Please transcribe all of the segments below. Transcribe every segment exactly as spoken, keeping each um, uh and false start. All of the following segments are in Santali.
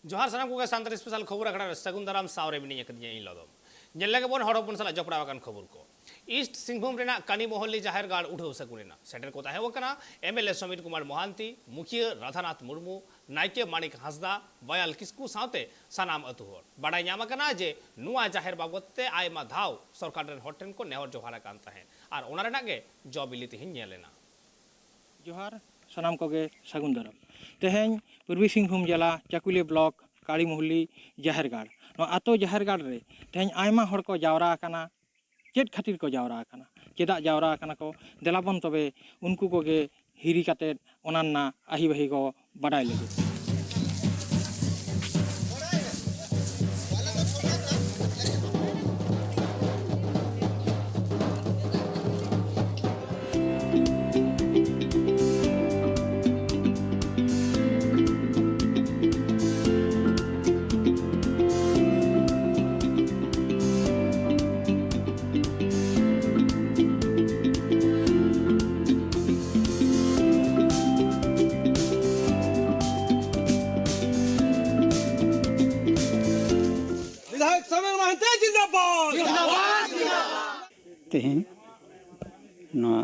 ᱡᱚᱦᱟᱨ ᱥᱟᱱᱟᱢ ᱠᱚᱜᱮ ᱥᱟᱱᱛᱟᱲᱤ ᱥᱯᱮᱥᱟᱞ ᱠᱷᱚᱵᱚᱨ ᱟᱠᱷᱲᱟ ᱨᱮ ᱥᱟᱹᱜᱩᱱ ᱫᱟᱨᱟᱢ ᱥᱟᱶ ᱨᱮ ᱢᱤᱱᱟᱹᱧᱟ ᱠᱟᱹᱫᱤᱧᱟ ᱤᱧ ᱞᱚᱫᱚᱢ᱾ ᱧᱮᱞ ᱞᱮᱜᱮ ᱵᱚᱱ ᱦᱚᱲ ᱦᱚᱯᱚᱱ ᱥᱟᱞᱟᱜ ᱡᱚᱯᱲᱟᱣ ᱟᱠᱟᱱ ᱠᱷᱚᱵᱚᱨ ᱠᱚ᱾ ᱤᱥᱴ ᱥᱤᱝᱵᱷᱩᱢ ᱨᱮᱱᱟᱜ ᱠᱟᱱᱤ ᱢᱚᱦᱚᱞᱞᱤ ᱡᱟᱦᱮᱨ ᱜᱟᱲ ᱩᱰᱷᱟᱹᱣ ᱥᱟᱹᱜᱩᱱ ᱮᱱᱟ᱾ ᱥᱮᱴᱮᱨ ᱠᱚ ᱛᱟᱦᱮᱸ ᱠᱟᱱᱟ M L A Samir Kumar Mohanty, ᱢᱩᱠᱷᱤᱭᱟᱹ ᱨᱟᱫᱷᱟᱱᱟᱛᱷ ᱢᱩᱨᱢᱩ, ᱱᱟᱭᱠᱮ ᱢᱟᱱᱤᱠ ᱦᱟᱸᱥᱫᱟ, ᱵᱟᱭᱟᱞ ᱠᱤᱥᱠᱩ ᱥᱟᱶᱛᱮ ᱥᱟᱱᱟᱢ ᱟᱹᱛᱩ ᱦᱚᱲ᱾ ᱵᱟᱰᱟᱭ ᱧᱟᱢ ᱟᱠᱟᱱᱟ ᱡᱮ ᱱᱚᱣᱟ ᱡᱟᱦᱮᱨ ᱵᱟᱵᱚᱫ ᱛᱮ ᱟᱭᱢᱟ ᱫᱷᱟᱣ ᱥᱚᱨᱠᱟᱨ ᱨᱮᱱ ᱦᱚᱲ ᱴᱷᱮᱱ ᱠᱚ ᱱᱮᱦᱚᱨ ᱡᱚᱦᱟᱨ ᱟᱠᱟᱱ ᱛᱟᱦᱮᱸᱫ ᱟᱨ ᱚᱱᱟ ᱨᱮᱱᱟᱜ ᱜᱮ ᱡᱚ ᱵᱤᱞᱤ ᱛᱮᱦᱮᱧ ᱧᱮᱞ ᱮᱱᱟ᱾ ᱡᱚᱦᱟᱨ, ᱥᱟᱱᱟᱢ ᱠᱚᱜᱮ ᱥᱟᱹᱜᱩᱱ ᱫᱟᱨᱟᱢ᱾ ᱛᱮᱦᱮᱧ ᱯᱩᱨᱵᱤ ᱥᱤᱝᱵᱷᱩᱢ ᱡᱮᱞᱟ ᱪᱟᱠᱩᱞᱤᱭᱟᱹ ᱵᱞᱚᱠ ᱠᱟᱲᱤᱢᱩᱦᱞᱤ ᱡᱟᱦᱮᱨ ᱜᱟᱲ, ᱱᱚᱣᱟ ᱟᱛᱳ ᱡᱟᱦᱮᱨ ᱜᱟᱲ ᱨᱮ ᱛᱮᱦᱮᱧ ᱟᱭᱢᱟ ᱦᱚᱲ ᱠᱚ ᱡᱟᱣᱨᱟ ᱟᱠᱟᱱᱟ᱾ ᱪᱮᱫ ᱠᱷᱟᱹᱛᱤᱨ ᱠᱚ ᱡᱟᱣᱨᱟ ᱟᱠᱟᱱᱟ, ᱪᱮᱫᱟᱜ ᱡᱟᱣᱨᱟ ᱟᱠᱟᱱᱟ ᱠᱚ, ᱫᱮᱞᱟ ᱵᱚᱱ ᱛᱚᱵᱮ ᱩᱱᱠᱩ ᱠᱚᱜᱮ ᱦᱤᱨᱤ ᱠᱟᱛᱮᱫ ᱚᱱᱟ ᱨᱮᱱᱟᱜ ᱟᱹᱦᱤ ᱵᱟᱹᱦᱤ ᱠᱚ ᱵᱟᱰᱟᱭ ᱞᱟᱹᱜᱤᱫ᱾ विधायक समीर महंती जिंदाबाद। ᱛᱮᱦᱮᱧ ᱱᱚᱣᱟ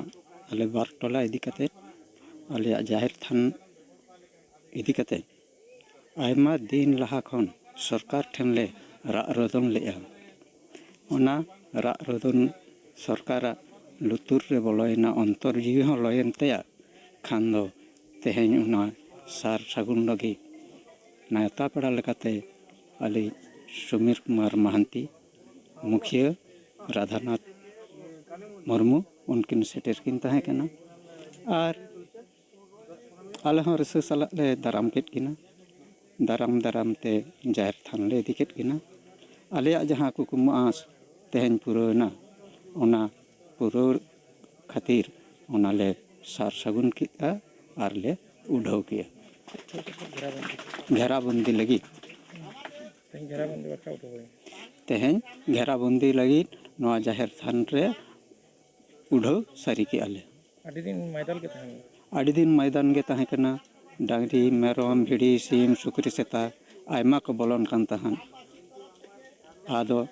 ᱟᱞᱮ ᱵᱟᱨ ᱴᱚᱞᱟ ᱤᱫᱤ ᱠᱟᱛᱮ, ᱟᱞᱮᱭᱟᱜ ᱡᱟᱦᱮᱨ ᱛᱷᱟᱱ ᱤᱫᱤ ᱠᱟᱛᱮ ᱟᱭᱢᱟ ᱫᱤᱱ ᱞᱟᱦᱟ ᱠᱷᱚᱱ ᱥᱚᱨᱠᱟᱨ ᱴᱷᱮᱱ ᱞᱮ ᱨᱟᱜ ᱨᱚᱫᱚᱱ ᱞᱮᱫᱼᱟ᱾ ᱚᱱᱟ ᱨᱟᱜ ᱨᱚᱫᱚᱱ ᱥᱚᱨᱠᱟᱨᱟᱜ ᱞᱩᱛᱩᱨ ᱨᱮ ᱵᱚᱞᱚᱭᱮᱱᱟ, ᱚᱱᱛᱚᱨ ᱡᱤᱣᱤ ᱦᱚᱸ ᱞᱚᱭᱮᱱ ᱛᱟᱭᱟ᱾ ᱠᱷᱟᱱ ᱫᱚ ᱛᱮᱦᱮᱧ ᱚᱱᱟ ᱥᱟᱨ ᱥᱟᱹᱜᱩᱱ ᱞᱟᱹᱜᱤᱫ ᱱᱮᱣᱛᱟ ᱯᱮᱲᱟ ᱞᱮᱠᱟᱛᱮ ᱟᱞᱮ ᱥᱩᱢᱤᱨ ᱠᱩᱢᱟᱨ ᱢᱟᱦᱟᱱᱛᱤ, ᱢᱩᱠᱷᱤᱭᱟᱹ ᱨᱟᱫᱷᱟᱱᱟᱛᱷ ᱢᱩᱨᱢᱩ, ᱩᱱᱠᱤᱱ ᱥᱮᱴᱮᱨ ᱠᱤᱱ ᱛᱟᱦᱮᱸ ᱠᱟᱱᱟ᱾ ᱟᱨ ᱟᱞᱮ ᱦᱚᱸ ᱨᱟᱹᱥᱠᱟᱹ ᱥᱟᱞᱟᱜ ᱞᱮ ᱫᱟᱨᱟᱢ ᱠᱮᱫ ᱠᱤᱱᱟ᱾ ᱫᱟᱨᱟᱢ ᱫᱟᱨᱟᱢ ᱛᱮ ᱡᱟᱦᱮᱨ ᱛᱷᱟᱱ ᱞᱮ ᱤᱫᱤ ᱠᱮᱫ ᱠᱤᱱᱟ᱾ ᱟᱞᱮᱭᱟᱜ ᱡᱟᱦᱟᱸ ᱠᱩᱠᱢᱩ ᱟᱸᱥ ᱛᱮᱦᱮᱧ ᱯᱩᱨᱟᱹᱣ ᱮᱱᱟ, ᱚᱱᱟ ᱯᱩᱨᱟᱹᱣ ᱠᱷᱟᱹᱛᱤᱨ ᱚᱱᱟ ᱞᱮ ᱥᱟᱨ ᱥᱟᱹᱜᱩᱱ ᱠᱮᱫᱼᱟ ᱟᱨ ᱞᱮ ᱩᱰᱷᱟᱹᱣ ᱠᱮᱫᱼᱟ᱾ ᱜᱷᱮᱨᱟᱵᱚᱱᱫᱤ ᱞᱟᱹᱜᱤᱫ᱾ ᱛᱮᱦᱮᱧ ᱜᱷᱮᱨᱟᱵᱚᱱᱫᱤ ᱵᱟᱠᱷᱨᱟ ᱩᱰᱷᱟᱹᱣ ᱦᱩᱭ ᱮᱱᱟ᱾ ᱛᱮᱦᱮᱧ ᱜᱷᱮᱨᱟᱵᱚᱱᱫᱤ ᱞᱟᱹᱜᱤᱫ ᱱᱚᱣᱟ ᱡᱟᱦᱮᱨ ᱛᱷᱟᱱ ᱨᱮ ᱩᱰᱷᱟᱹᱣ ᱥᱟᱹᱨᱤ ᱠᱮᱜᱼᱟ ᱞᱮ᱾ ᱟᱹᱰᱤ ᱫᱤᱱ ᱢᱚᱭᱫᱟᱱ ᱜᱮ ᱛᱟᱦᱮᱸ ᱞᱮᱱᱟ᱾ ᱟᱹᱰᱤ ᱫᱤᱱ ᱢᱚᱭᱫᱟᱱ ᱜᱮ ᱛᱟᱦᱮᱸ ᱠᱟᱱᱟ᱾ ᱰᱟᱝᱨᱤ, ᱢᱮᱨᱚᱢ, ᱵᱷᱤᱰᱤ, ᱥᱤᱢ, ᱥᱩᱠᱨᱤ, ᱥᱮᱛᱟ, ᱟᱭᱢᱟ ᱠᱚ ᱵᱚᱞᱚᱱ ᱠᱟᱱ ᱛᱟᱦᱮᱸᱫ᱾ ᱟᱫᱚ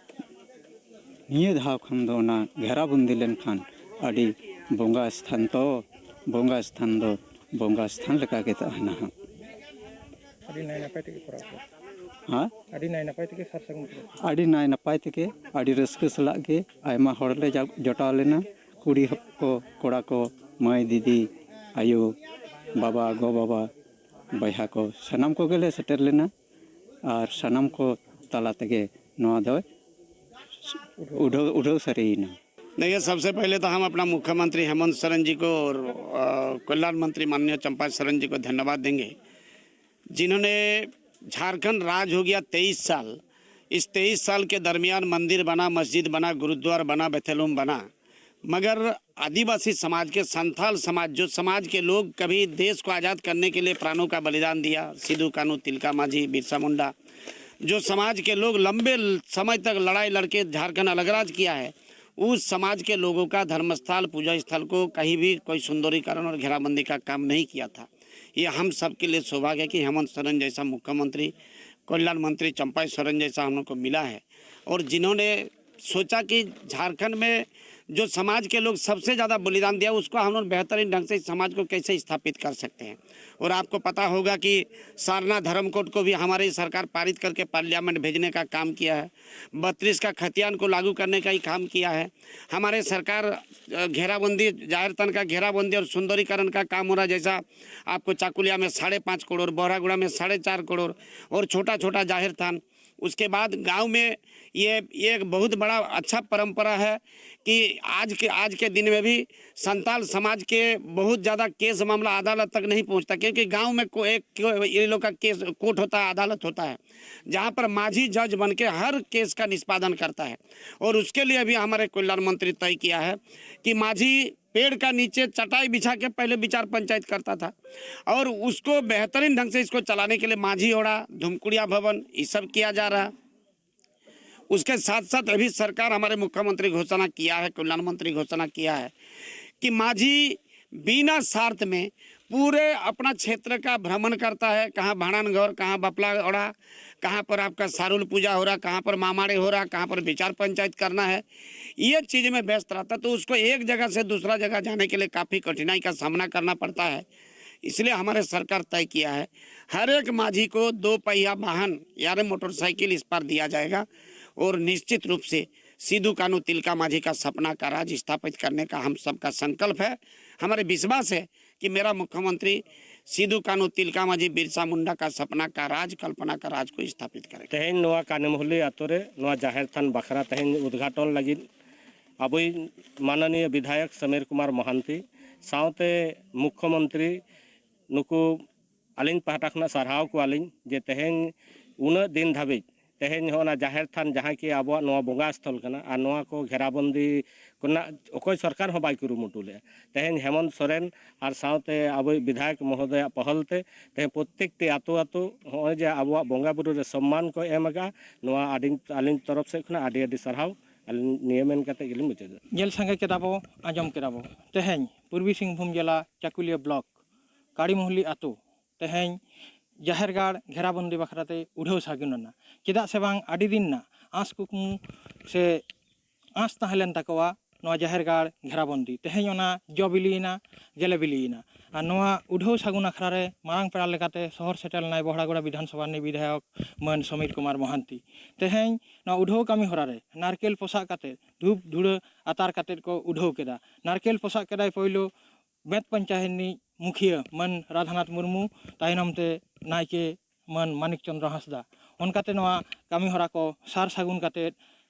ᱱᱤᱭᱟᱹ ᱫᱷᱟᱣ ᱠᱷᱟᱱ ᱫᱚ ᱚᱱᱟ ᱜᱷᱮᱨᱟᱵᱚᱱᱫᱤ ᱞᱮᱱᱠᱷᱟᱱ ᱟᱹᱰᱤ ᱵᱚᱸᱜᱟ ᱥᱛᱷᱟᱱ ᱛᱚ, ᱵᱚᱸᱜᱟ ᱥᱛᱷᱟᱱ ᱫᱚ ᱵᱚᱸᱜᱟ ᱥᱛᱷᱟᱱ ᱞᱮᱠᱟ ᱜᱮ ᱛᱟᱦᱮᱱᱟ ᱦᱟᱸᱜ᱾ ᱟᱹᱰᱤ ᱱᱟᱭ ᱱᱟᱯᱟᱭ ᱛᱮᱜᱮ ᱠᱚᱨᱟᱣ ᱠᱚ᱾ ᱦᱮᱸ? ᱟᱹᱰᱤ ᱱᱟᱭ ᱱᱟᱯᱟᱭ ᱛᱮᱜᱮ ᱥᱟᱨ ᱥᱟᱹᱜᱩᱱ ᱠᱚ᱾ ᱟᱹᱰᱤ ᱱᱟᱭ ᱱᱟᱯᱟᱭ ᱛᱮᱜᱮ, ᱟᱹᱰᱤ ᱨᱟᱹᱥᱠᱟᱹ ᱥᱟᱞᱟᱜ ᱜᱮ ᱟᱭᱢᱟ ᱦᱚᱲ ᱞᱮ ᱡᱟ- ᱡᱚᱴᱟᱣ ᱞᱮᱱᱟ᱾ ᱠᱩᱲᱤ ᱦᱚᱯ- ᱠᱚ, ᱠᱚᱲᱟ ᱠᱚ, ᱢᱟᱹᱭ, ᱫᱤᱫᱤ, ᱟᱭᱳ, ᱵᱟᱵᱟ, ᱜᱚ ᱵᱟᱵᱟ, ᱵᱚᱭᱦᱟ ᱠᱚ, ᱥᱟᱱᱟᱢ ᱠᱚᱜᱮ ᱞᱮ ᱥᱮᱴᱮᱨ ᱞᱮᱱᱟ᱾ ᱟᱨ ᱥᱟᱱᱟᱢ ᱠᱚ ᱛᱟᱞᱟ ᱛᱮᱜᱮ ᱱᱚᱣᱟ ᱫᱚ ᱩᱰᱷᱟᱹᱣ ᱩᱰᱷᱟᱹᱣ ᱥᱟᱹᱨᱤᱭᱮᱱᱟ᱾ देखिए, सबसे पहले तो हम अपना मुख्यमंत्री हेमंत सोरेन जी को और अ, कल्याण मंत्री माननीय चंपा सोरेन जी को धन्यवाद देंगे, जिन्होंने झारखंड राज हो गया तेईस साल। इस तेईस साल के दरमियान मंदिर बना, मस्जिद बना, गुरुद्वार बना, बेथेलूम बना, मगर आदिवासी समाज के, संथाल समाज, जो समाज के लोग कभी देश को आज़ाद करने के लिए प्राणों का बलिदान दिया, सिद्धू कानू, तिलका मांझी, बिरसा मुंडा, जो समाज के लोग लंबे समय तक लड़ाई लड़के झारखंड अलगराज किया है, उस समाज के लोगों का धर्मस्थल, पूजा स्थल को कहीं भी कोई सुंदरीकरण और घेराबंदी का काम नहीं किया था। ये हम सब के लिए सौभाग्य है कि हेमंत सोरेन जैसा मुख्यमंत्री, कल्याण मंत्री चंपा सोरेन जैसा हम लोग को मिला है, और जिन्होंने सोचा कि झारखंड में जो समाज के लोग सबसे ज़्यादा बलिदान दिया, उसको हम लोग बेहतरीन ढंग से इस समाज को कैसे स्थापित कर सकते हैं। और आपको पता होगा कि सारना धर्म कोड को भी हमारी सरकार पारित करके पार्लियामेंट भेजने का काम किया है। बत्तीस का खतियान को लागू करने का ही काम किया है। हमारे सरकार अ, घेराबंदी, जाहिर स्थान का घेराबंदी और सुंदरीकरण का काम हो रहा है, जैसा आपको चाकुलिया में साढ़े पाँच करोड़, बहरागुड़ा में साढ़े चार करोड़ और छोटा छोटा जाहिर स्थान। उसके बाद गांव में ये ये एक बहुत बड़ा अच्छा परंपरा है कि आज के आज के दिन में भी संताल समाज के बहुत ज़्यादा केस मामला अदालत तक नहीं पहुंचता, क्योंकि गांव में को एक को- ये लोग का केस कोर्ट होता है, अदालत होता है, जहां पर माझी जज बन के हर केस का निष्पादन करता है। और उसके लिए भी हमारे कल्याण मंत्री तय किया है कि माझी पेड़ का नीचे चटाई बिछा के पहले विचार पंचायत करता था, और उसको बेहतरीन ढंग से इसको चलाने के लिए माझी ओड़ा, धुमकुड़िया भवन, ये सब किया जा रहा है। उसके साथ साथ अभी सरकार, हमारे मुख्यमंत्री घोषणा किया है, कल्याण मंत्री घोषणा किया है कि माझी बिना शर्त में पूरे अपना क्षेत्र का भ्रमण करता है, कहाँ भांडन घर, कहाँ बपला ओड़ा, कहाँ पर आपका सारुल पूजा हो रहा, कहाँ पर मामाड़े हो रहा, कहाँ पर विचार पंचायत करना है, ये चीज़ में व्यस्त रहता है। तो उसको एक जगह से दूसरा जगह जाने के लिए काफ़ी कठिनाई का सामना करना पड़ता है। इसलिए हमारे सरकार तय किया है, हर एक माझी को दो पहिया वाहन यानी मोटरसाइकिल इस पर दिया जाएगा। और निश्चित रूप से सिद्धू कानू तिलका माझी का सपना का राज स्थापित करने का हम सबका संकल्प है। हमारे विश्वास है कि मेरा मुख्यमंत्री सिद्धू कानू तिलका माझी बिरसा मुंडा का सपना का राज, कल्पना का राज को स्थापित करेगा। ᱛᱮᱦᱮᱧ ᱱᱚᱣᱟ ᱠᱟᱱᱤᱢᱚᱦᱞᱤ ᱟᱛᱳ ᱨᱮ ᱱᱚᱣᱟ ᱡᱟᱦᱮᱨ ᱛᱷᱟᱱ ᱵᱟᱠᱷᱨᱟ ᱛᱮᱦᱮᱧ ᱩᱫᱽᱜᱷᱟᱴᱚᱱ ᱞᱟᱹᱜᱤᱫ ᱟᱵᱚᱭᱤᱡ ᱢᱟᱱᱚᱱᱤᱭᱚ ᱵᱤᱫᱷᱟᱭᱚᱠ ᱥᱚᱢᱤᱨ ᱠᱩᱢᱟᱨ ᱢᱚᱦᱟᱱᱛᱤ ᱥᱟᱶᱛᱮ ᱢᱩᱠᱷᱭᱚᱢᱚᱱᱛᱨᱤ ᱱᱩᱠᱩ ᱟᱹᱞᱤᱧ ᱯᱟᱦᱴᱟ ᱠᱷᱚᱱᱟᱜ ᱥᱟᱨᱦᱟᱣ ᱠᱚᱣᱟᱞᱤᱧ ᱡᱮ ᱛᱮᱦᱮᱧ ᱩᱱᱟᱹᱜ ᱫᱤᱱ ᱫᱷᱟᱹᱵᱤᱡ ᱛᱮᱦᱮᱧ ᱦᱚᱸ ᱚᱱᱟ ᱡᱟᱦᱮᱨ ᱛᱷᱟᱱ ᱡᱟᱦᱟᱸ ᱠᱤ ᱟᱵᱚᱣᱟᱜ ᱱᱚᱣᱟ ᱵᱚᱸᱜᱟ ᱥᱛᱷᱚᱞ ᱠᱟᱱᱟ ᱟᱨ ᱱᱚᱣᱟ ᱠᱚ ᱜᱷᱮᱨᱟᱵᱚᱱᱫᱤ ᱠᱚᱨᱮᱱᱟᱜ ᱚᱠᱚᱭ ᱥᱚᱨᱠᱟᱨ ᱦᱚᱸ ᱵᱟᱭ ᱠᱩᱨᱩᱢᱩᱴᱩ ᱞᱮᱫᱼᱟ᱾ ᱛᱮᱦᱮᱧ ᱦᱮᱢᱚᱱᱛ ᱥᱚᱨᱮᱱ ᱟᱨ ᱥᱟᱶᱛᱮ ᱟᱵᱚᱭᱤᱡ ᱵᱤᱫᱷᱟᱭᱚᱠ ᱢᱚᱦᱳᱫᱚᱭᱟᱜ ᱯᱚᱦᱚᱞ ᱛᱮ ᱛᱮᱦᱮᱧ ᱯᱨᱚᱛᱛᱮᱠᱴᱤ ᱟᱛᱳ ᱟᱛᱳ ᱦᱚᱸᱜᱼᱚᱭ ᱡᱮ ᱟᱵᱚᱣᱟᱜ ᱵᱚᱸᱜᱟ ᱵᱩᱨᱩ ᱨᱮ ᱥᱚᱢᱢᱟᱱ ᱠᱚ ᱮᱢ ᱟᱠᱟᱫᱼᱟ, ᱱᱚᱣᱟ ᱟᱹᱰᱤ ᱟᱹᱞᱤᱧ ᱛᱚᱨᱚᱯ ᱥᱮᱫ ᱠᱷᱚᱱᱟᱜ ᱟᱹᱰᱤ ᱟᱹᱰᱤ ᱥᱟᱨᱦᱟᱣ᱾ ᱟᱹᱞᱤᱧ ᱱᱤᱭᱟᱹ ᱢᱮᱱ ᱠᱟᱛᱮ ᱜᱮᱞᱤᱧ ᱢᱩᱪᱟᱹᱫᱟ᱾ ᱧᱮᱞ ᱥᱟᱸᱜᱮ ᱠᱮᱫᱟ ᱵᱚ, ᱟᱸᱡᱚᱢ ᱠᱮᱫᱟ ᱵᱚ, ᱛᱮᱦᱮᱧ ᱯᱩᱨᱵᱤ ᱥᱤᱝᱵᱷᱩᱢ ᱡᱮᱞᱟ ᱪᱟᱠᱩᱞᱤᱭᱟᱹ ᱵᱞᱚᱠ ᱠᱟᱲᱤᱢᱚᱦᱞᱤ ᱟᱛᱳ ᱛᱮᱦᱮᱧ ᱡᱟᱦᱮᱨ ᱜᱟᱲ ᱜᱷᱮᱨᱟᱵᱚᱱᱫᱤ ᱵᱟᱠᱷᱨᱟᱛᱮ ᱩᱰᱷᱟᱹᱣ ᱥᱟᱹᱜᱩᱱ ᱮᱱᱟ᱾ ᱪᱮᱫᱟᱜ ᱥᱮ ᱵᱟᱝ, ᱟᱹᱰᱤ ᱫᱤᱱ ᱨᱮᱱᱟᱜ ᱟᱸᱥ ᱠᱩᱠᱢᱩ ᱥᱮ ᱟᱸᱥ ᱛᱟᱦᱮᱸ ᱞᱮᱱ ᱛᱟᱠᱚᱣᱟ ᱱᱚᱣᱟ ᱡᱟᱦᱮᱨ ᱜᱟᱲ ᱜᱷᱮᱨᱟᱵᱚᱱᱫᱤ, ᱛᱮᱦᱮᱧ ᱚᱱᱟ ᱡᱚ ᱵᱤᱞᱤᱭᱮᱱᱟ, ᱜᱮᱞᱮ ᱵᱤᱞᱤᱭᱮᱱᱟ᱾ ᱟᱨ ᱱᱚᱣᱟ ᱩᱰᱷᱟᱹᱣ ᱥᱟᱹᱜᱩᱱ ᱟᱠᱷᱲᱟ ᱨᱮ ᱢᱟᱨᱟᱝ ᱯᱮᱲᱟ ᱞᱮᱠᱟᱛᱮ ᱥᱚᱦᱚᱨ ᱥᱮᱴᱮᱨ ᱞᱮᱱᱟᱭ ᱵᱚᱦᱲᱟᱜᱚᱲᱟ ᱵᱤᱫᱷᱟᱱ ᱥᱚᱵᱷᱟ ᱨᱤᱱᱤᱡ ᱵᱤᱫᱷᱟᱭᱚᱠ ᱢᱟᱹᱱ ᱥᱚᱢᱤᱨ ᱠᱩᱢᱟᱨ ᱢᱚᱦᱟᱱᱛᱤ᱾ ᱛᱮᱦᱮᱧ ᱱᱚᱣᱟ ᱩᱰᱷᱟᱹᱣ ᱠᱟᱹᱢᱤ ᱦᱚᱨᱟ ᱨᱮ ᱱᱟᱨᱠᱮᱞ ᱯᱚᱥᱟᱜ ᱠᱟᱛᱮ, ᱫᱷᱩᱯ ᱫᱷᱩᱲᱟᱹ ᱟᱛᱟᱨ ᱠᱟᱛᱮ ᱠᱚ ᱩᱰᱷᱟᱹᱣ ᱠᱮᱫᱟ᱾ ᱱᱟᱨᱠᱮᱞ ᱯᱚᱥᱟᱜ ᱠᱮᱫᱟᱭ ᱯᱳᱭᱞᱳ ᱵᱮᱸᱛ ᱯᱚᱧᱪᱟᱭᱮᱛ ᱨᱤᱱᱤᱡ ᱢᱩᱠᱷᱤᱭᱟᱹ ᱢᱟᱹᱱ ᱨᱟᱫᱷᱟᱱᱟᱛᱷ ᱢᱩᱨᱢᱩ, ᱛᱟᱭᱱᱚᱢ ᱛᱮ ᱱᱟᱭᱠᱮ ᱢᱟᱹᱱ ᱢᱟᱱᱤᱠ ᱪᱚᱸᱫᱽᱨᱚ ᱦᱟᱸᱥᱫᱟ᱾ ᱚᱱᱠᱟᱛᱮ ᱱᱚᱣᱟ ᱠᱟᱹᱢᱤ ᱦᱚᱨᱟ ᱠᱚ ᱥᱟᱨ ᱥᱟᱹᱜᱩᱱ ᱠᱟᱛᱮ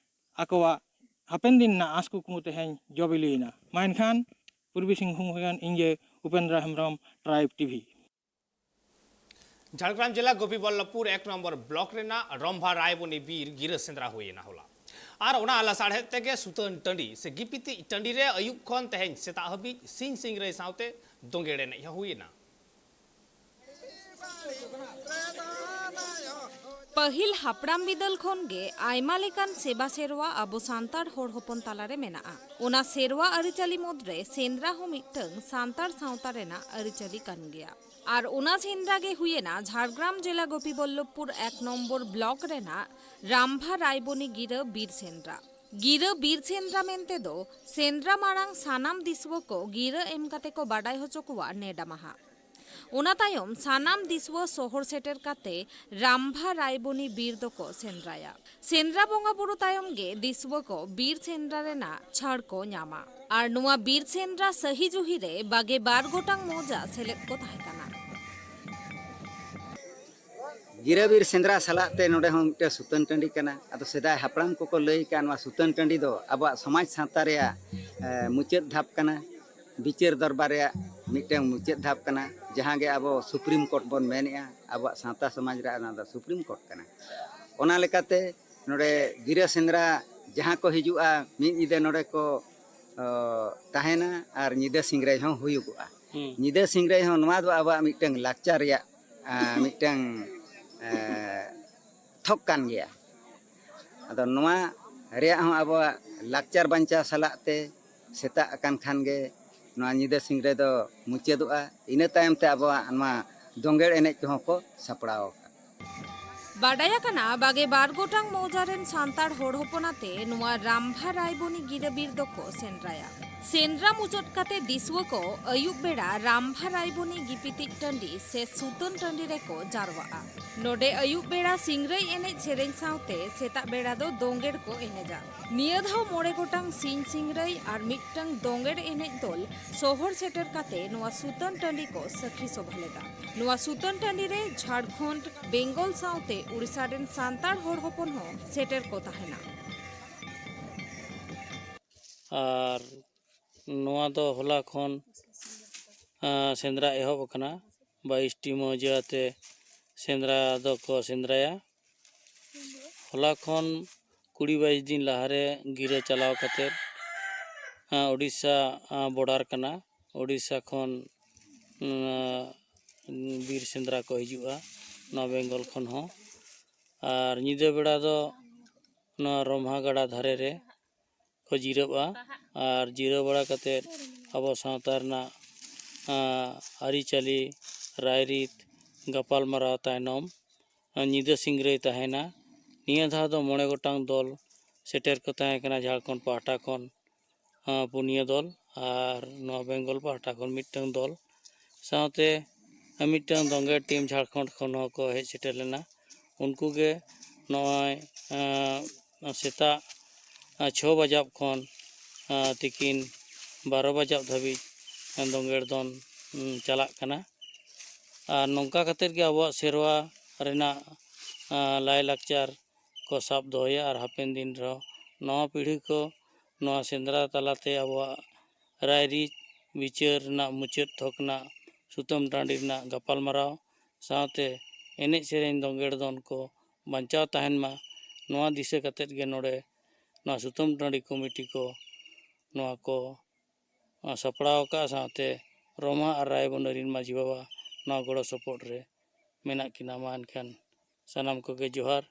ᱟᱠᱚᱣᱟᱜ ᱦᱟᱯᱮᱱ ᱫᱤᱱ ᱨᱮᱱᱟᱜ ᱟᱸᱥ ᱠᱩᱠᱢᱩ ᱛᱮᱦᱮᱧ ᱡᱚ ᱵᱤᱞᱤᱭᱮᱱᱟ᱾ ᱢᱟ ᱮᱱᱠᱷᱟᱱ ᱯᱩᱨᱵᱤ ᱥᱤᱝᱵᱷᱩᱢ ᱠᱷᱚᱱ ᱤᱧ ᱜᱮ ᱩᱯᱮᱱᱫᱨᱚ ᱦᱮᱢᱵᱨᱚᱢ, ᱴᱨᱟᱭᱤᱵᱽ ᱴᱤᱵᱷᱤ᱾ ᱡᱷᱟᱲᱜᱨᱟᱢ ᱡᱮᱞᱟ ᱜᱳᱯᱤᱵᱚᱞᱞᱚᱵᱷᱯᱩᱨ ᱮᱠ ᱱᱚᱢᱵᱚᱨ ᱵᱞᱚᱠ ᱨᱮᱱᱟᱜ ᱨᱚᱢᱵᱷᱟ ᱨᱟᱭᱵᱚᱱᱤ ᱵᱤᱨ ᱜᱤᱨᱟᱹ ᱥᱮᱸᱫᱽᱨᱟ ᱦᱩᱭᱮᱱᱟ ᱦᱚᱞᱟ᱾ ᱟᱨ ᱚᱱᱟ ᱞᱟᱥᱟᱲᱦᱮᱫ ᱛᱮᱜᱮ ᱥᱩᱛᱟᱹᱱ ᱴᱟᱺᱰᱤ ᱥᱮ ᱜᱤᱯᱤᱛᱤᱡ ᱴᱟᱺᱰᱤ ᱨᱮ ᱟᱹᱭᱩᱵ ᱠᱷᱚᱱ ᱛᱮᱦᱮᱧ ᱥᱮᱛᱟᱜ ᱦᱟᱹᱵᱤᱡ ᱥᱤᱧ ᱥᱤᱝᱨᱟᱹᱭ ᱥᱟᱶᱛᱮ ᱫᱳᱸᱜᱮᱲ ᱮᱱᱮᱡ ᱦᱚᱸ ᱦᱩᱭᱮᱱᱟ᱾ ᱯᱟᱹᱦᱤᱞ ᱦᱟᱯᱲᱟᱢ ᱵᱤᱫᱟᱹᱞ ᱠᱷᱚᱱ ᱜᱮ ᱟᱭᱢᱟ ᱞᱮᱠᱟᱱ ᱥᱮᱵᱟ ᱥᱮᱨᱣᱟ ᱟᱵᱚ ᱥᱟᱱᱛᱟᱲ ᱦᱚᱲ ᱦᱚᱯᱚᱱ ᱛᱟᱞᱟᱨᱮ ᱢᱮᱱᱟᱜᱼᱟ᱾ ᱚᱱᱟ ᱥᱮᱨᱣᱟ ᱟᱹᱨᱤᱪᱟᱹᱞᱤ ᱢᱩᱫᱽᱨᱮ ᱥᱮᱸᱫᱽᱨᱟ ᱦᱚᱸ ᱢᱤᱫᱴᱟᱝ ᱥᱟᱱᱛᱟᱲ ᱥᱟᱶᱛᱟ ᱨᱮᱱᱟᱜ ᱟᱹᱨᱤᱪᱟᱹᱞᱤ ᱠᱟᱱ ᱜᱮᱭᱟ᱾ ᱟᱨ ᱚᱱᱟ ᱥᱮᱸᱫᱽᱨᱟ ᱜᱮ ᱦᱩᱭᱮᱱᱟ ᱡᱷᱟᱲᱜᱨᱟᱢ ᱡᱮᱞᱟ ᱜᱳᱯᱤᱵᱚᱞᱞᱚᱵᱷᱯᱩᱨ ᱮᱠ ᱱᱚᱢᱵᱚᱨ ᱵᱞᱚᱠ ᱨᱮᱱᱟᱜ ᱨᱟᱢᱵᱷᱟ ᱨᱟᱭᱵᱚᱱᱤ ᱜᱤᱨᱟᱹ ᱵᱤᱨ ᱥᱮᱸᱫᱽᱨᱟ᱾ ᱜᱤᱨᱟᱹ ᱵᱤᱨ ᱥᱮᱸᱫᱽᱨᱟ ᱢᱮᱱᱛᱮ ᱫᱚ ᱥᱮᱸᱫᱽᱨᱟ ᱢᱟᱲᱟᱝ ᱥᱟᱱᱟᱢ ᱫᱤᱥᱩᱣᱟᱹ ᱠᱚ ᱜᱤᱨᱟᱹ ᱮᱢ ᱠᱟᱛᱮ ᱠᱚ ᱵᱟᱰᱟᱭ ᱦᱚᱪᱚ ᱠᱚᱣᱟ ᱱᱮᱰᱟ ᱢᱟᱦᱟ᱾ ᱚᱱᱟ ᱛᱟᱭᱚᱢ ᱥᱟᱱᱟᱢ ᱫᱤᱥᱩᱣᱟᱹ ᱥᱚᱦᱚᱨ ᱥᱮᱴᱮᱨ ᱠᱟᱛᱮ ᱨᱟᱢᱵᱷᱟ ᱨᱟᱭᱵᱚᱱᱤ ᱵᱤᱨ ᱫᱚᱠᱚ ᱥᱮᱸᱫᱽᱨᱟᱭᱟ᱾ ᱥᱮᱸᱫᱽᱨᱟ ᱵᱚᱸᱜᱟ ᱵᱩᱨᱩ ᱛᱟᱭᱚᱢ ᱜᱮ ᱫᱤᱥᱩᱣᱟᱹ ᱠᱚ ᱵᱤᱨ ᱥᱮᱸᱫᱽᱨᱟ ᱨᱮᱱᱟᱜ ᱪᱷᱟᱹᱲ ᱠᱚ ᱧᱟᱢᱟ᱾ ᱟᱨ ᱱᱚᱣᱟ ᱵᱤᱨ ᱥᱮᱸᱫᱽᱨᱟ ᱥᱟᱹᱦᱤ ᱡᱩᱦᱤ ᱨᱮ ᱵᱟᱜᱮ ᱵᱟᱨ ᱜᱚᱴᱟᱝ ᱢᱚᱣᱡᱟ ᱥᱮᱞᱮᱫ ᱠᱚ ᱛᱟᱦᱮᱸ ᱠᱟᱱᱟ᱾ ᱜᱤᱨᱟᱹᱵᱤᱨ ᱥᱮᱸᱫᱽᱨᱟ ᱥᱟᱞᱟᱜ ᱛᱮ ᱱᱚᱰᱮ ᱦᱚᱸ ᱢᱤᱫᱴᱮᱱ ᱥᱩᱛᱟᱹᱱ ᱴᱟᱺᱰᱤ ᱠᱟᱱᱟ᱾ ᱟᱫᱚ ᱥᱮᱫᱟᱭ ᱦᱟᱯᱲᱟᱢ ᱠᱚᱠᱚ ᱞᱟᱹᱭ ᱟᱠᱟᱫ, ᱱᱚᱣᱟ ᱥᱩᱛᱟᱹᱱ ᱴᱟᱺᱰᱤ ᱫᱚ ᱟᱵᱚᱣᱟᱜ ᱥᱚᱢᱟᱡᱽ ᱥᱟᱶᱛᱟ ᱨᱮᱭᱟᱜ ᱮ, ᱢᱩᱪᱟᱹᱫ ᱫᱷᱟᱯ ᱠᱟᱱᱟ, ᱵᱤᱪᱟᱹᱨ ᱫᱚᱨᱵᱟᱨ ᱨᱮᱭᱟᱜ ᱢᱤᱫᱴᱟᱝ ᱢᱩᱪᱟᱹᱫ ᱫᱷᱟᱯ ᱠᱟᱱᱟ, ᱡᱟᱦᱟᱸ ᱜᱮ ᱟᱵᱚ ᱥᱩᱯᱨᱤᱢ ᱠᱳᱨᱴ ᱵᱚᱱ ᱢᱮᱱᱮᱜᱼᱟ᱾ ᱟᱵᱚᱣᱟᱜ ᱥᱟᱶᱛᱟ ᱥᱚᱢᱟᱡᱽ ᱨᱮᱭᱟᱜ ᱚᱱᱟ ᱫᱚ ᱥᱩᱯᱨᱤᱢ ᱠᱳᱨᱴ ᱠᱟᱱᱟ᱾ ᱚᱱᱟ ᱞᱮᱠᱟᱛᱮ ᱱᱚᱰᱮ ᱜᱤᱨᱟᱹ ᱥᱮᱸᱫᱽᱨᱟ ᱡᱟᱦᱟᱸ ᱠᱚ ᱦᱤᱡᱩᱜᱼᱟ, ᱢᱤᱫ ᱧᱤᱫᱟᱹ ᱱᱚᱰᱮ ᱠᱚ ᱚ, ᱛᱟᱦᱮᱱᱟ ᱟᱨ ᱧᱤᱫᱟᱹ ᱥᱤᱝᱨᱟᱹᱭ ᱦᱚᱸ ᱦᱩᱭᱩᱜᱚᱜᱼᱟ᱾ ᱦᱩᱸ᱾ ᱧᱤᱫᱟᱹ ᱥᱤᱝᱨᱟᱹᱭ ᱦᱚᱸ ᱱᱚᱣᱟ ᱫᱚ ᱟᱵᱚᱣᱟᱜ ᱢᱤᱫᱴᱟᱝ ᱞᱟᱠᱪᱟᱨ ᱨᱮᱭᱟᱜ ᱟ, ᱢᱤᱫᱴᱟᱝ ᱮ, ᱛᱷᱚᱠ ᱠᱟᱱ ᱜᱮᱭᱟ᱾ ᱟᱫᱚ ᱱᱚᱣᱟ ᱨᱮᱭᱟᱜ ᱦᱚᱸ ᱟᱵᱚᱣᱟᱜ ᱞᱟᱠᱪᱟᱨ ᱵᱟᱧᱪᱟᱣ ᱥᱟᱞᱟᱜ ᱛᱮ ᱥᱮᱛᱟᱜ ᱟᱠᱟᱱ ᱠᱷᱟᱱ ᱜᱮ ᱱᱚᱣᱟ ᱧᱤᱫᱟᱹ ᱥᱤᱝᱨᱟᱹᱭ ᱫᱚ ᱢᱩᱪᱟᱹᱫᱚᱜᱼᱟ᱾ ᱤᱱᱟᱹ ᱛᱟᱭᱚᱢ ᱛᱮ ᱟᱵᱚᱣᱟᱜ ᱱᱚᱣᱟ ᱫᱚᱝᱜᱮᱲ ᱮᱱᱮᱡ ᱠᱚᱦᱚᱸ ᱠᱚ ᱥᱟᱯᱲᱟᱣ ᱟᱠᱟᱫᱟ᱾ ᱵᱟᱰᱟᱭ ᱟᱠᱟᱱᱟ, ᱵᱟᱜᱮ ᱵᱟᱨ ᱜᱚᱴᱟᱝ ᱢᱚᱣᱡᱟ ᱨᱮᱱ ᱥᱟᱱᱛᱟᱲ ᱦᱚᱲ ᱦᱚᱯᱚᱱ ᱟᱛᱮ ᱱᱚᱣᱟ ᱨᱟᱢᱵᱷᱟ ᱨᱟᱭᱵᱚᱱᱤ ᱜᱤᱨᱟᱹ ᱵᱤᱨ ᱫᱚᱠᱚ ᱥᱮᱸᱫᱽᱨᱟᱭᱟ᱾ ᱥᱮᱸᱫᱽᱨᱟ ᱢᱩᱪᱟᱹᱫ ᱠᱟᱛᱮ ᱫᱤᱥᱩᱣᱟᱹ ᱠᱚ ᱟᱹᱭᱩᱵ ᱵᱮᱲᱟ ᱨᱟᱢᱵᱷᱟ ᱨᱟᱭᱵᱚᱱᱤ ᱜᱤᱯᱤᱛᱤᱡ ᱴᱟᱺᱰᱤ ᱥᱮ ᱥᱩᱛᱟᱹᱱ ᱴᱟᱺᱰᱤ ᱨᱮᱠᱚ ᱡᱟᱨᱣᱟᱜᱼᱟ᱾ ᱱᱚᱰᱮ ᱟᱹᱭᱩᱵ ᱵᱮᱲᱟ ᱥᱤᱝᱨᱟᱹᱭ ᱮᱱᱮᱡ ᱥᱮᱨᱮᱧ ᱥᱟᱶᱛᱮ ᱥᱮᱛᱟᱜ ᱵᱮᱲᱟ ᱫᱚ ᱫᱚᱝᱜᱮᱲ ᱠᱚ ᱮᱱᱮᱡᱟ᱾ ᱱᱤᱭᱟᱹ ᱫᱷᱟᱣ ᱢᱚᱬᱮ ᱜᱚᱴᱟᱝ ᱥᱤᱧ ᱥᱤᱝᱨᱟᱹᱭ ᱟᱨ ᱢᱤᱫᱴᱟᱝ ᱫᱚᱝᱜᱮᱲ ᱮᱱᱮᱡ ᱫᱚᱞ ᱥᱚᱦᱚᱨ ᱥᱮᱴᱮᱨ ᱠᱟᱛᱮ ᱱᱚᱣᱟ ᱥᱩᱛᱟᱹᱱ ᱴᱟᱺᱰᱤ ᱠᱚ ᱥᱟᱹᱠᱷᱤ ᱥᱚᱵᱷᱟ ᱞᱮᱫᱟ᱾ ᱱᱚᱣᱟ ᱥᱩᱛᱟᱹᱱ ᱴᱟᱺᱰᱤ ᱨᱮ ᱡᱷᱟᱲᱠᱷᱚᱸᱰ, ᱵᱮᱝᱜᱚᱞ ᱥᱟᱶᱛᱮ ᱩᱲᱤᱥᱥᱟ ᱨᱮᱱ ᱥᱟᱱᱛᱟᱲ ᱦᱚᱲ ᱦᱚᱯᱚᱱ ᱦᱚᱸ ᱥᱮᱴᱮᱨ ᱠᱚ ᱛᱟᱦᱮᱱᱟ᱾ ᱟᱨ ᱱᱚᱣᱟ ᱫᱚ ᱦᱚᱞᱟ ᱠᱷᱚᱱ ᱟᱸ, ᱥᱮᱸᱫᱽᱨᱟ ᱮᱦᱚᱵ ᱟᱠᱟᱱᱟ᱾ ᱵᱟᱭᱤᱥ ᱴᱤ ᱢᱚᱣᱡᱟ ᱟᱛᱮ ᱥᱮᱸᱫᱽᱨᱟ ᱫᱚᱠᱚ ᱥᱮᱸᱫᱽᱨᱟᱭᱟ᱾ ᱦᱚᱞᱟ ᱠᱷᱚᱱ ᱠᱩᱲᱤ ᱵᱟᱭᱤᱥ ᱫᱤᱱ ᱞᱟᱦᱟᱨᱮ ᱜᱤᱨᱟᱹ ᱪᱟᱞᱟᱣ ᱠᱟᱛᱮ, ᱟᱸ, ᱳᱰᱤᱥᱟ, ᱟᱸ, ᱵᱚᱰᱟᱨ ᱠᱟᱱᱟ᱾ ᱳᱰᱤᱥᱟ ᱠᱷᱚᱱ, ᱟᱸ, ᱵᱤᱨ ᱥᱮᱸᱫᱽᱨᱟ ᱠᱚ ᱦᱤᱡᱩᱜᱼᱟ, ᱱᱚᱣᱟ ᱵᱮᱝᱜᱚᱞ ᱠᱷᱚᱱ ᱦᱚᱸ᱾ ᱟᱨ ᱧᱤᱫᱟᱹ ᱵᱮᱲᱟ ᱫᱚ ᱱᱚᱣᱟ ᱨᱚᱢᱦᱟ ᱜᱟᱰᱟ ᱫᱷᱟᱨᱮ ᱨᱮ ᱠᱚ ᱡᱤᱨᱟᱹᱜᱼᱟ᱾ ᱟᱨ ᱡᱤᱨᱟᱹᱣ ᱵᱟᱲᱟ ᱠᱟᱛᱮᱫ ᱟᱵᱚ ᱥᱟᱶᱛᱟ ᱨᱮᱱᱟᱜ, ᱟᱸ, ᱟᱹᱨᱤᱪᱟᱹᱞᱤ, ᱨᱟᱭᱨᱤᱛ ᱜᱟᱯᱟᱞᱢᱟᱨᱟᱣ ᱛᱟᱭᱱᱚᱢ, ᱟᱸ, ᱧᱤᱫᱟᱹ ᱥᱤᱝᱨᱟᱹᱭ ᱛᱟᱦᱮᱱᱟ᱾ ᱱᱤᱭᱟᱹ ᱫᱷᱟᱣ ᱫᱚ ᱢᱚᱬᱮ ᱜᱚᱴᱟᱝ ᱫᱚᱞ ᱥᱮᱴᱮᱨ ᱠᱚ ᱛᱟᱦᱮᱸ ᱠᱟᱱᱟ ᱡᱷᱟᱲᱠᱷᱚᱸᱰ ᱯᱟᱦᱴᱟ ᱠᱷᱚᱱ, ᱟᱸ, ᱯᱩᱱᱭᱟᱹ ᱫᱚᱞ, ᱟᱨ ᱱᱚᱣᱟ ᱵᱮᱝᱜᱚᱞ ᱯᱟᱦᱴᱟ ᱠᱷᱚᱱ ᱢᱤᱫᱴᱟᱝ ᱫᱚᱞ, ᱥᱟᱶᱛᱮ ᱢᱤᱫᱴᱟᱝ ᱫᱚᱝᱜᱮᱲ ᱴᱤᱢ ᱡᱷᱟᱲᱠᱷᱚᱸᱰ ᱠᱷᱚᱱ ᱦᱚᱸᱠᱚ ᱦᱮᱡ ᱥᱮᱴᱮᱨ ᱞᱮᱱᱟ᱾ ᱩᱱᱠᱩ ᱜᱮ ᱱᱚᱜᱼᱚᱭ, ᱟᱸ, ᱥᱮᱛᱟᱜ, ᱟᱸ, ᱪᱷᱚ ᱵᱟᱡᱟᱜ ᱠᱷᱚᱱ, ᱟᱸ, ᱛᱤᱠᱤᱱ ᱵᱟᱨᱚ ᱵᱟᱡᱟᱜ ᱫᱷᱟᱹᱵᱤᱡ ᱫᱚᱝᱜᱮᱲ ᱫᱚᱱ, ᱩᱸ, ᱪᱟᱞᱟᱜ ᱠᱟᱱᱟ᱾ ᱟᱨ ᱱᱚᱝᱠᱟ ᱠᱟᱛᱮᱫ ᱜᱮ ᱟᱵᱚᱣᱟᱜ ᱥᱮᱨᱣᱟ ᱨᱮᱱᱟᱜ, ᱟᱸ, ᱞᱟᱭᱼᱞᱟᱠᱪᱟᱨ ᱠᱚ ᱥᱟᱵ ᱫᱚᱦᱚᱭᱟ ᱟᱨ ᱦᱟᱯᱮᱱ ᱫᱤᱱ ᱨᱮᱦᱚᱸ ᱱᱟᱣᱟ ᱯᱤᱲᱦᱤ ᱠᱚ ᱱᱚᱣᱟ ᱥᱮᱸᱫᱽᱨᱟ ᱛᱟᱞᱟᱛᱮ ᱟᱵᱚᱣᱟᱜ ᱨᱟᱭᱨᱤᱛ ᱵᱤᱪᱟᱹᱨ ᱨᱮᱱᱟᱜ ᱢᱩᱪᱟᱹᱫ ᱛᱷᱚᱠ ᱨᱮᱱᱟᱜ ᱥᱩᱛᱟᱹᱢ ᱴᱟᱺᱰᱤ ᱨᱮᱱᱟᱜ ᱜᱟᱯᱟᱞᱢᱟᱨᱟᱣ ᱥᱟᱶᱛᱮ ᱮᱱᱮᱡ ᱥᱮᱨᱮᱧ ᱫᱚᱝᱜᱮᱲ ᱫᱚᱱ ᱠᱚ ᱵᱟᱧᱪᱟᱣ ᱛᱟᱦᱮᱱ ᱢᱟ, ᱱᱚᱣᱟ ᱫᱤᱥᱟᱹ ᱠᱟᱛᱮᱫ ᱜᱮ ᱱᱚᱰᱮ ᱱᱚᱣᱟ ᱥᱩᱛᱟᱹᱢ ᱴᱟᱺᱰᱤ ᱠᱚᱢᱤᱴᱤ ᱠᱚ ᱱᱚᱣᱟ ᱠᱚ ᱥᱟᱯᱲᱟᱣ ᱟᱠᱟᱫᱼᱟ᱾ ᱥᱟᱶᱛᱮ ᱨᱚᱢᱦᱟ ᱟᱨ ᱨᱟᱭᱵᱚᱱᱚᱨᱤᱱ ᱢᱟᱹᱡᱷᱤ ᱵᱟᱵᱟ ᱱᱚᱣᱟ ᱜᱚᱲᱚ ᱥᱚᱯᱚᱦᱚᱫ ᱨᱮ ᱢᱮᱱᱟᱜ ᱠᱤᱱᱟ᱾ ᱢᱟ ᱮᱱᱠᱷᱟᱱ ᱥᱟᱱᱟᱢ ᱠᱚᱜᱮ ᱡᱚᱦᱟᱨ᱾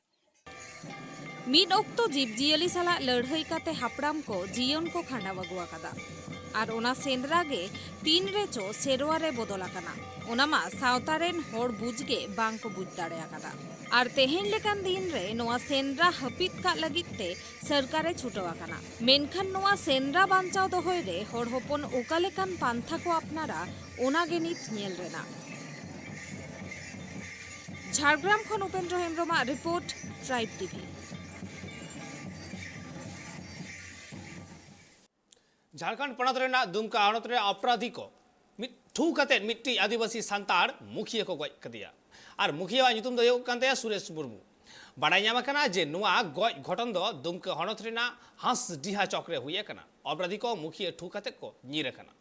ᱢᱤᱫ ᱚᱠᱛᱚ ᱡᱤᱵᱽᱡᱤᱭᱟᱹᱞᱤ ᱥᱟᱞᱟᱜ ᱞᱟᱹᱲᱦᱟᱹᱭ ᱠᱟᱛᱮ ᱦᱟᱯᱲᱟᱢ ᱠᱚ ᱡᱤᱭᱚᱱ ᱠᱚ ᱠᱷᱟᱸᱰᱟᱣ ᱟᱹᱜᱩ ᱟᱠᱟᱫᱟ᱾ ᱟᱨ ᱚᱱᱟ ᱥᱮᱸᱫᱽᱨᱟ ᱜᱮ ᱛᱤᱱ ᱨᱮᱪᱚ ᱥᱮᱨᱣᱟ ᱨᱮ ᱵᱚᱫᱚᱞ ᱟᱠᱟᱱᱟ, ᱚᱱᱟ ᱢᱟ ᱥᱟᱶᱛᱟ ᱨᱮᱱ ᱦᱚᱲ ᱵᱩᱡᱽ ᱜᱮ ᱵᱟᱝ ᱠᱚ ᱵᱩᱡᱽ ᱫᱟᱲᱮ ᱟᱠᱟᱫᱟ᱾ ᱟᱨ ᱛᱮᱦᱮᱧ ᱞᱮᱠᱟᱱ ᱫᱤᱱ ᱨᱮ ᱱᱚᱣᱟ ᱥᱮᱸᱫᱽᱨᱟ ᱦᱟᱹᱯᱤᱫ ᱠᱟᱜ ᱞᱟᱹᱜᱤᱫ ᱛᱮ ᱥᱚᱨᱠᱟᱨ ᱮ ᱪᱷᱩᱴᱟᱹᱣ ᱟᱠᱟᱱᱟ᱾ ᱢᱮᱱᱠᱷᱟᱱ ᱱᱚᱣᱟ ᱥᱮᱸᱫᱽᱨᱟ ᱵᱟᱧᱪᱟᱣ ᱫᱚᱦᱚᱭ ᱨᱮ ᱦᱚᱲ ᱦᱚᱯᱚᱱ ᱚᱠᱟ ᱞᱮᱠᱟᱱ ᱯᱟᱱᱛᱷᱟ ᱠᱚ ᱟᱯᱱᱟᱨᱟ, ᱚᱱᱟ ᱜᱮ ᱱᱤᱛ ᱧᱮᱞ ᱨᱮᱱᱟᱜ᱾ ᱡᱷᱟᱲᱜᱨᱟᱢ ᱠᱷᱚᱱ ᱩᱯᱮᱱᱫᱨᱚ ᱦᱮᱢᱵᱨᱚᱢᱟᱜ ᱨᱤᱯᱳᱨᱴ, ᱴᱨᱟᱭᱤᱵᱽ ᱴᱤᱵᱷᱤ᱾ ᱡᱷᱟᱲᱠᱷᱚᱸᱰ ᱯᱚᱱᱚᱛ ᱨᱮᱱᱟᱜ ᱫᱩᱢᱠᱟ ᱦᱚᱱᱚᱛ ᱨᱮ ᱚᱯᱨᱟᱫᱷᱤ ᱠᱚ ᱢᱤᱫ ᱴᱷᱩ ᱠᱟᱛᱮ ᱢᱤᱫᱴᱤᱡ ᱟᱹᱫᱤᱵᱟᱹᱥᱤ ᱥᱟᱱᱛᱟᱲ ᱢᱩᱠᱷᱤᱭᱟᱹ ᱠᱚ ᱜᱚᱡ ᱠᱮᱫᱮᱭᱟ᱾ ᱟᱨ ᱢᱩᱠᱷᱤᱭᱟᱹᱣᱟᱜ ᱧᱩᱛᱩᱢ ᱫᱚ ᱦᱩᱭᱩᱜ ᱠᱟᱱ ᱛᱟᱭᱟ ᱥᱩᱨᱮᱥ ᱢᱩᱨᱢᱩ᱾ ᱵᱟᱰᱟᱭ ᱧᱟᱢ ᱟᱠᱟᱱᱟ ᱡᱮ ᱱᱚᱣᱟ ᱜᱚᱡ ᱜᱷᱚᱴᱚᱱ ᱫᱚ ᱫᱩᱢᱠᱟ ᱦᱚᱱᱚᱛ ᱨᱮᱱᱟᱜ ᱦᱟᱸᱥᱰᱤᱦᱟ ᱪᱚᱠ ᱨᱮ ᱦᱩᱭ ᱟᱠᱟᱱᱟ᱾ ᱚᱯᱨᱟᱫᱷᱤ ᱠᱚ ᱢᱩᱠᱷᱤᱭᱟᱹ ᱴᱷᱩ ᱠᱟᱛᱮ ᱠᱚ ᱧᱤᱨ ᱟᱠᱟᱱᱟ᱾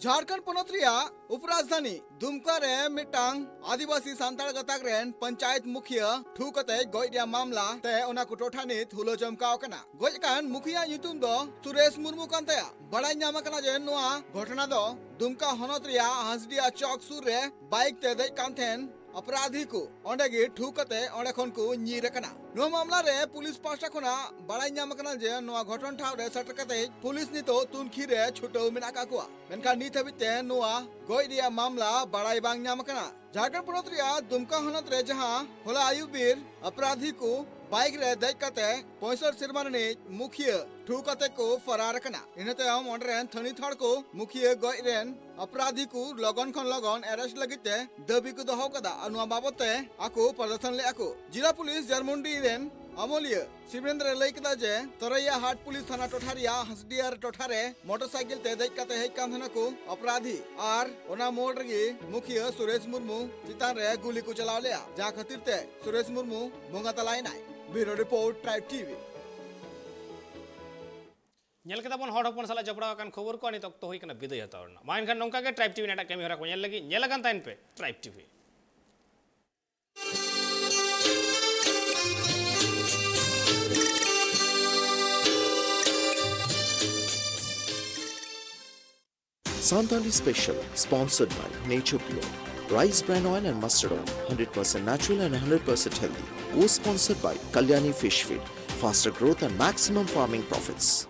ᱡᱷᱟᱲᱠᱷᱚᱸᱰ ᱯᱚᱱᱚᱛ ᱨᱮᱭᱟᱜ ᱩᱯᱨᱟᱡᱽᱫᱷᱟᱱᱤ ᱫᱩᱢᱠᱟ ᱨᱮ ᱢᱤᱫᱴᱟᱝ ᱟᱹᱫᱤᱵᱟᱹᱥᱤ ᱥᱟᱱᱛᱟᱲ ᱜᱟᱛᱟᱠ ᱨᱮᱱ ᱯᱚᱧᱪᱟᱭᱮᱛ ᱢᱩᱠᱷᱤᱭᱟᱹ ᱴᱷᱩ ᱠᱟᱛᱮ ᱜᱚᱡ ᱨᱮᱭᱟᱜ ᱢᱟᱢᱞᱟ ᱛᱮ ᱚᱱᱟ ᱠᱚ ᱴᱚᱴᱷᱟ ᱱᱤᱛ ᱦᱩᱞᱟᱹ ᱪᱚᱢᱠᱟᱣ ᱟᱠᱟᱱᱟ᱾ ᱜᱚᱡ ᱟᱠᱟᱱ ᱢᱩᱠᱷᱤᱭᱟᱹ ᱧᱩᱛᱩᱢ ᱫᱚ ᱥᱩᱨᱮᱥ ᱢᱩᱨᱢᱩ ᱠᱟᱱ ᱛᱟᱭᱟ᱾ ᱵᱟᱲᱟᱭ ᱧᱟᱢ ᱟᱠᱟᱱᱟ ᱡᱮ ᱱᱚᱣᱟ ᱜᱷᱚᱴᱚᱱᱟ ᱫᱚ ᱫᱩᱢᱠᱟ ᱦᱚᱱᱚᱛ ᱨᱮᱭᱟᱜ ᱦᱟᱸᱥᱰᱤᱭᱟ ᱪᱚᱠ ᱥᱩᱨ ᱨᱮ ᱵᱟᱭᱤᱠ ᱛᱮ ᱫᱮᱡ ᱠᱟᱱ ᱛᱟᱦᱮᱸᱱ ᱚᱯᱨᱟᱫᱷᱤ ᱠᱚ ᱚᱸᱰᱮ ᱜᱮ ᱴᱷᱩ ᱠᱟᱛᱮ ᱚᱸᱰᱮ ᱠᱷᱚᱱ ᱠᱚ ᱧᱤᱨ ᱟᱠᱟᱱᱟ᱾ ᱱᱚᱣᱟ ᱢᱟᱢᱞᱟ ᱨᱮ ᱯᱩᱞᱤᱥ ᱯᱟᱦᱴᱟ ᱠᱷᱚᱱᱟᱜ ᱵᱟᱲᱟᱭ ᱧᱟᱢ ᱟᱠᱟᱱᱟ ᱡᱮ ᱱᱚᱣᱟ ᱜᱷᱚᱴᱚᱱ ᱴᱷᱟᱶ ᱨᱮ ᱥᱮᱴᱮᱨ ᱠᱟᱛᱮ ᱯᱩᱞᱤᱥ ᱱᱤᱛᱚᱜ ᱛᱩᱱᱠᱷᱤ ᱨᱮ ᱪᱷᱩᱴᱟᱹᱣ ᱢᱮᱱᱟᱜ ᱟᱠᱟᱫ ᱠᱚᱣᱟ᱾ ᱢᱮᱱᱠᱷᱟᱱ ᱱᱤᱛ ᱦᱟᱹᱵᱤᱡ ᱛᱮ ᱱᱚᱣᱟ ᱜᱚᱡ ᱨᱮᱭᱟᱜ ᱢᱟᱢᱞᱟ ᱵᱟᱲᱟᱭ ᱵᱟᱝ ᱧᱟᱢ ᱟᱠᱟᱱᱟ᱾ ᱡᱷᱟᱲᱠᱷᱚᱸᱰ ᱯᱚᱱᱚᱛ ᱨᱮᱭᱟᱜ ᱫᱩᱢᱠᱟ ᱦᱚᱱᱚᱛ ᱨᱮ ᱡᱟᱦᱟᱸ ᱦᱚᱞᱟ ᱟᱹᱭᱩᱵ ᱵᱤᱨ ᱚᱯᱨᱟᱫᱷᱤ ᱠᱚ ᱵᱟᱭᱤᱠ ᱨᱮ ᱫᱮᱡ ᱠᱟᱛᱮ ᱯᱚᱸᱭᱥᱚᱴ ᱥᱮᱨᱢᱟ ᱨᱤᱱᱤᱡ ᱢᱩᱠᱷᱤᱭᱟᱹ ᱴᱷᱩ ᱠᱟᱛᱮ ᱠᱚ ᱯᱷᱟᱨᱟᱨ ᱟᱠᱟᱱᱟ᱾ ᱤᱱᱟᱹ ᱛᱟᱭᱚᱢ ᱚᱸᱰᱮ ᱨᱮᱱ ᱛᱷᱟᱹᱱᱤᱛ ᱦᱚᱲ ᱠᱚ ᱢᱩᱠᱷᱤᱭᱟᱹ ᱜᱚᱡ ᱨᱮᱱ ᱚᱯᱨᱟᱫᱷᱤ ᱠᱚ ᱞᱚᱜᱚᱱ ᱠᱷᱚᱱ ᱞᱚᱜᱚᱱ ᱮᱨᱮᱥᱴ ᱞᱟᱹᱜᱤᱫ ᱛᱮ ᱫᱟᱹᱵᱤ ᱠᱚ ᱫᱚᱦᱚ ᱠᱟᱫᱟ᱾ ᱟᱨ ᱱᱚᱣᱟ ᱵᱟᱵᱚᱛ ᱛᱮ ᱟᱠᱚ ᱯᱨᱚᱫᱚᱨᱥᱚᱱ ᱞᱮᱫᱼᱟ ᱠᱚ᱾ ᱡᱤᱞᱟ ᱯᱩᱞᱤᱥ ᱡᱟᱨᱢᱩᱱᱰᱤ ᱨᱮᱱ ᱟᱢᱚᱞᱤᱭᱟᱹ ᱥᱤᱵᱨᱮᱱᱫᱨᱚ ᱞᱟᱹᱭ ᱠᱮᱫᱟ ᱡᱮ ᱛᱚᱨᱟᱭᱟ ᱦᱟᱴ ᱯᱩᱞᱤᱥ ᱛᱷᱟᱱᱟ ᱴᱚᱴᱷᱟ ᱨᱮᱭᱟᱜ ᱦᱟᱸᱥᱰᱤᱭᱟᱨ ᱴᱚᱴᱷᱟ ᱨᱮ ᱢᱚᱴᱚᱨ ᱥᱟᱭᱠᱮᱞ ᱛᱮ ᱫᱮᱡ ᱠᱟᱛᱮ ᱦᱮᱡ ᱠᱟᱱ ᱛᱟᱦᱮᱱᱟ ᱠᱚ ᱚᱯᱨᱟᱫᱷᱤ᱾ ᱟᱨ ᱚᱱᱟ ᱢᱳᱲ ᱨᱮᱜᱮ ᱢᱩᱠᱷᱤᱭᱟᱹ ᱥᱩᱨᱮᱥ ᱢᱩᱨᱢᱩ ᱪᱮᱛᱟᱱ ᱨᱮ ᱜᱩᱞᱤ ᱠᱚ ᱪᱟᱞᱟᱣ ᱞᱮᱫᱼᱟ, ᱡᱟᱦᱟᱸ ᱠᱷᱟᱹᱛᱤᱨ ᱛᱮ ᱥᱩᱨᱮᱥ ᱢᱩᱨᱢᱩ ᱵᱚᱸᱜᱟ ᱛᱟᱞᱟᱭᱮᱱᱟᱭ᱾ ᱵᱤᱭᱩᱨᱳ ᱨᱤᱯᱳᱨᱴ, ᱴᱨᱟᱭᱤᱵᱽ ᱴᱤᱵᱷᱤ᱾ ᱧᱮᱞ ᱠᱮᱫᱟ ᱵᱚᱱ ᱦᱚᱲ ᱦᱚᱯᱚᱱ ᱥᱟᱞᱟᱜ ᱡᱚᱯᱲᱟᱣ ᱟᱠᱟᱱ ᱠᱷᱚᱵᱚᱨ ᱠᱚ᱾ ᱱᱤᱛ ᱚᱠᱛᱚ ᱦᱩᱭ ᱠᱟᱱᱟ ᱵᱤᱫᱟᱹᱭ ᱦᱟᱛᱟᱣ ᱨᱮᱱᱟᱜ᱾ ᱢᱟ ᱮᱱᱠᱷᱟᱱ ᱱᱚᱝᱠᱟ ᱜᱮ ᱴᱨᱟᱭᱤᱵᱽ ᱴᱤᱵᱷᱤ ᱨᱮᱱᱟᱜ ᱮᱴᱟᱜ ᱠᱟᱹᱢᱤ ᱦᱚᱨᱟ ᱠᱚ ᱧᱮᱞ ᱞᱟᱹᱜᱤᱫ ᱧᱮᱞ ᱟᱠᱟᱱ ᱛᱟᱦᱮᱱ ᱯᱮ tribe TV. Santali Special, sponsored by Nature Pure, Rice Bran Oil and Mustard Oil, hundred percent natural and hundred percent healthy. Co-sponsored by Kalyani Fish Feed, faster growth and maximum farming profits.